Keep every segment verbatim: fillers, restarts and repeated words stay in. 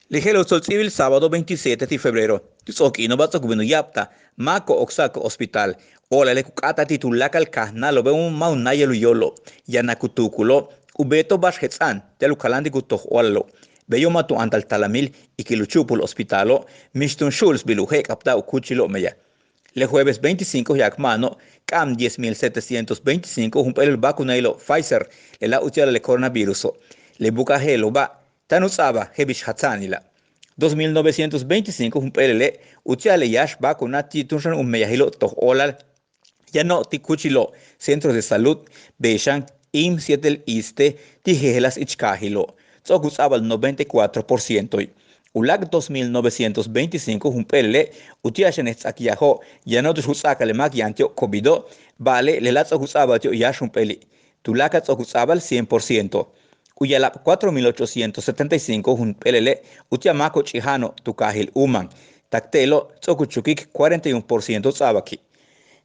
Le je'elo' ts'o'ok ts'íibil sábado veintisiete ti' febrero, tu ts'o'ok k'iino'oba' ts'o'ok u bin u ya'abtal máako'ob oksa'ak hospital. O'olale' ku k'áata'al ti' tuláakal kajnáalo'obe' ma' u náayal u yóolo'ob, yaan ku tuukulo'ob u beeto'ob ba'ax jets'a'an ti'al u kaláantik u toj o'olalo'. Beyo' ma' tu áantal talamil ikil u chu'upul hospitalo', mix túun xu'ulsbil u je'ek'abta'al u kúuchilo'ob meyaj. Le jueves veinticinco ya'ak ma'ano', k'a'am diez mil setecientos veinticinco jump'éelel vacunailo' Pfizer, lela' uti'al le coronaviruso'. Le buka'aj je'elo'oba' táan u ts'a'abal je'el bix jatsa'anila'. Dos mil novecientos veinticinco jump'éelele' uti'al le yáax vacuna ti' túun xan u meyajilo' toj o'olal. Yano' ti' kúuchilo'ob, centros de salud, bey xan IMSS yéetel ISSSTE ti' jejeláas ich kaajilo'. Ts'o'ok u ts'a'abal noventa y cuatro por cientoe'. U láak' dos mil novecientos veinticinco jump'éelele' uti'al xanej ts'akiyajo', yano' tu'ux ku ts'a'akal le máak yaan ti'ob covido', ba'ale' lela' ts'o'ok u ts'a'abal ti'ob yáax jump'éeli'. Tuláakal ts'o'ok u ts'a'abal cien por ciento. U ya'ala'ab cuatro mil ochocientos setenta y cinco jump'éelele' uti'al máako'ob ch'ija'ano'ob tu kaajil Umán. Tak te'elo' ts'o'ok u chukik cuarenta y un por ciento ts'a'abaki'.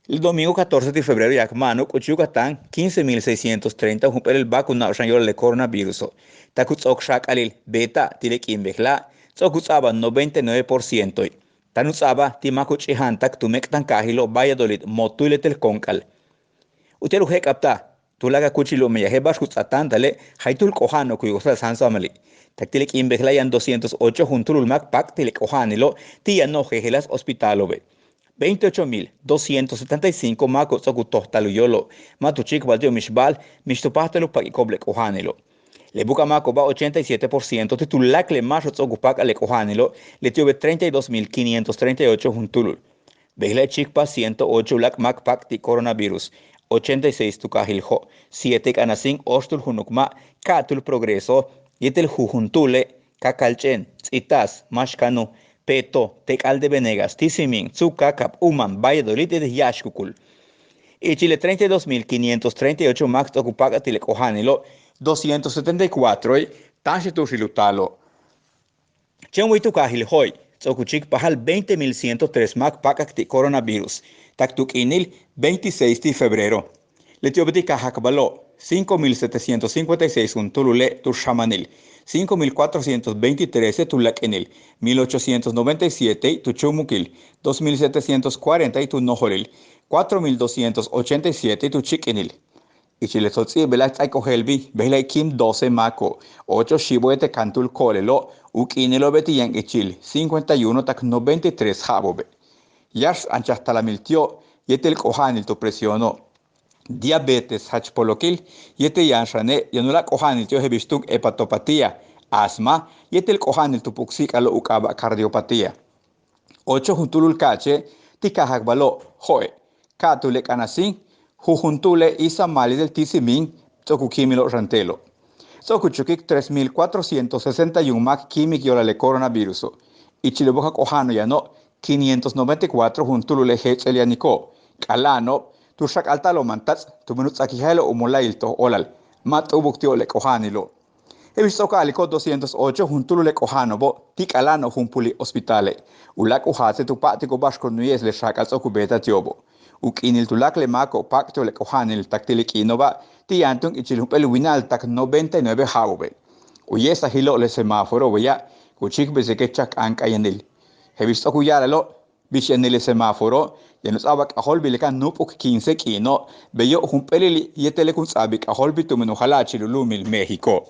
Le domingo catorce ti' febrero ya'ak ma'ano', k'uchuk Yucatán quince mil seiscientos treinta jump'éelel vacunao' xan yo'olal le coronaviruso'. Tak u ts'o'ok xak'alil beeta'ab ti' le k'iin bejla'a', ts'o'ok u ts'a'abal noventa y nueve por cientoe'. Táan u ts'a'abal ti' máako'ob ch'ija'antak tu méek'tankaajilo' Valladolid, Motul yéetel Konk'al. Uti'al u je'ek'abta'al tuláakal kúuchilo'ob meyaje' ba'ax ku ts'aatáantale' jaytúul k'oja'ano'ob ku yokosal sáansamali'. Tak ti' le k'iin bejla'a' yaan doscientos ocho juntúulul máak pak'tik le k'oja'anilo' ti' yano'ob jejeláas hospitalo'obe'. Veintiocho mil doscientos setenta y cinco máako'ob ts'o'ok u tojtal u yóolo'ob, ma' tu chíikbal ti'ob mixba'al, mix tu páajtal u pak'iko'ob le k'oja'anilo'. Le buka'aj máako'oba' ochenta y siete por ciento ti' tuláakal le máaxo'ob ts'o'ok u pak'al le k'oja'anilo', leti'obe' treinta y dos mil quinientos treinta y ocho juntúulul. Bejla'a' chíikpaj ciento ocho u láak' máak pak'tik coronavirus, ochenta y seis tu kaajil Jo', siete k'a'ana'an sin óoxtúul junuk ma', ka'atúul Progreso yéetel jujuntúule', Cacalch'en, Tz'itas, Máaxcanu, Peto, Tec'al de Venegas, Tisimiín, Tzucacab, Umán, Valladolid yéetel Yaxcocul. Ichil le treinta y dos mil quinientos treinta y ocho máak ts'o'ok u pak'al ti' le k'oja'anilo', doscientos setenta y cuatroe' táanxel tu'uxil u taalo'. Chéen way tu kaajil Jo'e' ts'o'ok u chíikpajal veinte mil ciento tres máak pak'ak ti' coronavirus, tak tu k'iinil veintiséis ti' febrero. Leti'obe' ti' kaajakbalo', cinco mil setecientos cincuenta y seis juntúulule' tu xamanil, cinco mil cuatrocientos veintitrese tu lak'inil, mil ochocientos noventa y siete tu chúumukil, dos mil setecientos cuarenta tu nojolil, cuatro mil doscientos ochenta y siete tu chíik'inil. Ichil le ts'o'ok ts'íibila' ts'áaik ojéeltbil, bejla'e' kím doce máako'ob, ocho xiibo'ob yéetel kantúul ko'olelo', u k'iinilo'obe' ti' yaan ichil cincuenta y uno tak noventa y tres ja'abo'obe'. Yáax anchaj talamil ti'ob yéetel k'oja'anil tu presiono', diabetes jach polokil, yéetel yaan xane' yaan uláak' k'oja'anil ti'ob je'el bix túun hepatopatía, asma, yéetel k'oja'anil tu puksi'ik'alo' u k'aaba' cardiopatía. Ocho juntúulul ka'ache' ti' kaajakbalo', Jo'e', ka'atúul le k'a'ana'an sin, jujuntúule' Izamal yéetel Tisimiín ts'o'ok u kíimilo'ob xan te'elo'. Ts'o'ok u chukik tres mil cuatrocientos sesenta y un máak kíimik yo'olal le coronaviruso'. Ichil u bokaj k'oja'ano' yano', quinientos noventa y cuatro juntúulule' jéech'el yaniko'ob, k'ala'ano'ob, tu xak'alta'alo'ob mantats' tumen u ts'akijajelo'ob u mola'ayil toj o'olal, ma' t'u'ubuk ti'ob le k'oja'anilo'. Je'el bix ts'o'ok a'aliko'ob doscientos ocho juntúulul le k'oja'ano'obo' ti' k'ala'ano'ob jumpúuli' hospitale'. Uláak' u jaatse' tu pa'atiko'ob ba'ax kun u ye'es le xaak'al ts'o'ok u beeta'al ti'obo'. U k'iinil tuláakal le máako'ob pak'tik le k'oja'anil tak ti' le k'iino'oba' ti' yaan túun ichil jump'éel wina'al tak noventa y nueve ja'abo'obe'. U ye'esajilo' le semáforo beya' ku chíikbesik le chak k'áank'ayanil. Je'el bix ts'o'ok u ya'alalo', bix yanil le semáforo, yaan u ts'a'abal k'ajóoltbil le ka nu'up'uk quince k'iino', beyo' jump'éelili' yéetel le kun ts'a'abil k'ajóoltbil tumen u jala'achil u lu'umil México.